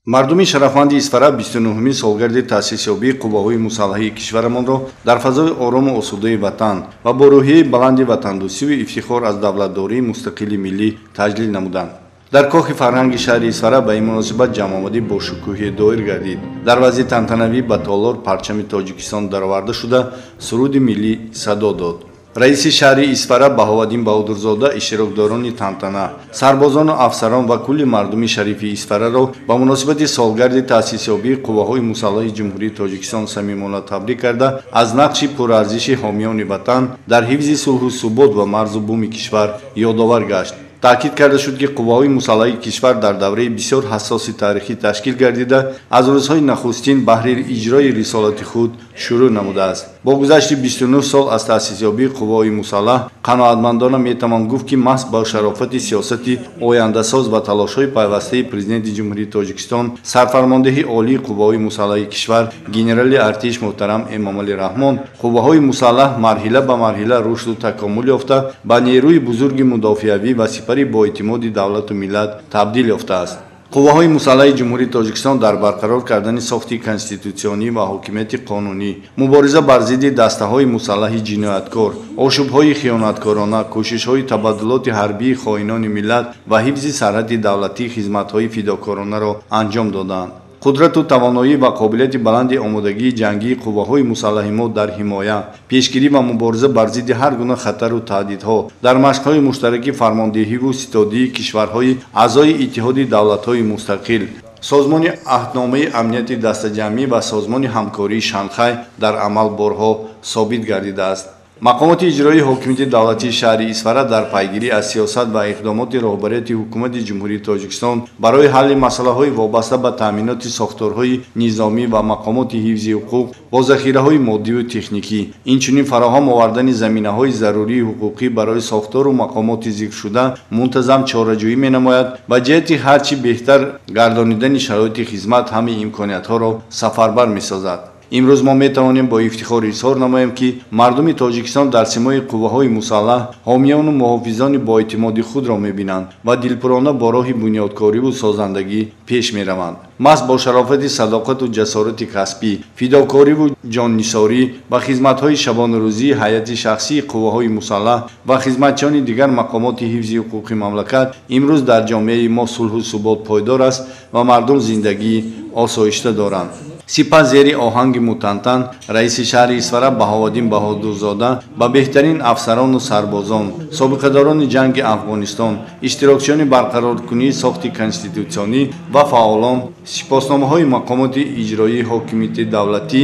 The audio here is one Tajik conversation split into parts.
Мардуми шарафманди Исфара 29-умин солгарди таъсисёбии қувваҳои мусаллаҳи кишварамонро дар фазои орому осудаи ватан ва бо рӯҳияи баланди ватандӯстиву ифтихор аз давлатдории мустақили миллӣ таҷлил намуданд. Дар кохи фарҳанги шаҳри Исфара ба ин муносибат ҷамъомадӣ бо шукӯҳе доир гардид. Дар вазъи тантанавӣ ба толор парчами Тоҷикистон дароварда шуда, суруди миллӣ садо дод. Раиси шаҳри Исфара Баҳоваддин Баҳодурзода иштирокдорони тантана, сарбозону афсарон ва кулли мардуми шарифи Исфараро ба муносибати солгарди таъсисёбии қувваҳои мусаллаҳи Ҷумҳурии Тоҷикистон самимона табрик карда, аз нақши пурарзиши ҳомиёни ватан дар ҳифзи сулҳу субот ва марзу буми кишвар ёдовар гашт. Таъкид карда шуд, ки қувваҳои мусаллаҳи кишвар дар давраи бисёр ҳассоси таърихӣ ташкил гардида, аз рӯзҳои нахустин баҳри иҷрои рисолати худ шурӯъ намудааст. Бо гузашти 29 сол аз таъсисёбии қувваҳои мусаллаҳ қаноатмандона метавон гуфт, ки маҳз бо шарофати сиёсати ояндасоз ва талошҳои пайвастаи Президенти Ҷумҳурии Тоҷикистон, сарфармондеҳи олии қувваҳои мусаллаҳи кишвар, генерали артиш муҳтарам Эмомалӣ Раҳмон, қувваҳои мусаллаҳ марҳила ба марҳила рушду такомул ёфта, ба нерӯи бузурги мудофиавӣ ва сипари боэътимоди давлату миллат табдил ёфтааст. Қувваҳои мусаллаҳи Ҷумҳурии Тоҷикистон дар барқарор кардани сохти конститутсионӣ ва ҳокимияти қонунӣ, мубориза бар зидди дастаҳои мусаллаҳи ҷинояткор, ошӯбҳои хиёнаткорона, кӯшишҳои табаддулоти ҳарбии хоинони миллат ва ҳифзи сарҳади давлатӣ хизматҳои фидокоронаро анҷом додаанд. Қудрату тавоноӣ ва қобилияти баланди омодагии ҷангии қувваҳои мусаллаҳи мо дар ҳимоя, пешгирӣ ва мубориза бар зидди ҳар гуна хатару таҳдидҳо, дар машқҳои муштараки фармондеҳиву ситодии кишварҳои аъзои Иттиҳоди давлатҳои мустақил, Созмони аҳдномаи амнияти дастаҷамъӣ ва Созмони ҳамкории Шанхай дар амал борҳо собит гардидааст. Мақомоти иҷроии ҳокимияти давлатии шаҳри Исфара дар пайгирӣ аз сиёсат ва иқдомоти роҳбарияти Ҳукумати Ҷумҳурии Тоҷикистон барои ҳалли масъалаҳои вобаста ба таъминоти сохторҳои низомӣ ва мақомоти ҳифзи ҳуқуқ бо захираҳои моддиву техникӣ, инчунин фароҳам овардани заминаҳои зарурии ҳуқуқӣ барои сохтору мақомоти зикршуда мунтазам чораҷӯӣ менамояд ва ҷиҳати ҳарчи беҳтар гардонидани шароити хизмат ҳамаи имкониятҳоро сафарбар месозад. Имрӯз мо метавонем бо ифтихор изҳор намоем, ки мардуми Тоҷикистон дар симои қувваҳои мусаллаҳ ҳомиёну муҳофизони боэътимоди худро мебинанд ва дилпурона бо роҳи бунёдкориву созандагӣ пеш мераванд. Маҳз бо шарофати садоқату ҷасорати касбӣ, фидокориву ҷоннисорӣ ва хизматҳои шабонарӯзии ҳайати шахсии қувваҳои мусаллаҳ ва хизматчиёни дигар мақомоти ҳифзи ҳуқуқи мамлакат имрӯз дар ҷомеаи мо сулҳу субот пойдор аст ва мардум зиндагии осоишта доранд. Сипас зери оҳанги мутантан раиси шаҳри Исфара Баҳоваддин Баҳодурзода ба беҳтарин афсарону сарбозон, собиқадорони ҷанги Афғонистон, иштирокчиёни барқароркунии сохти конститутсионӣ ва фаъолон сипосномаҳои мақомоти иҷроии ҳокимияти давлатӣ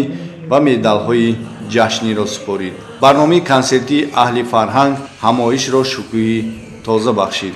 ва медалҳои ҷашниро супорид. Барномаи консертии аҳли фарҳанг ҳамоишро шукӯҳи тоза бахшид.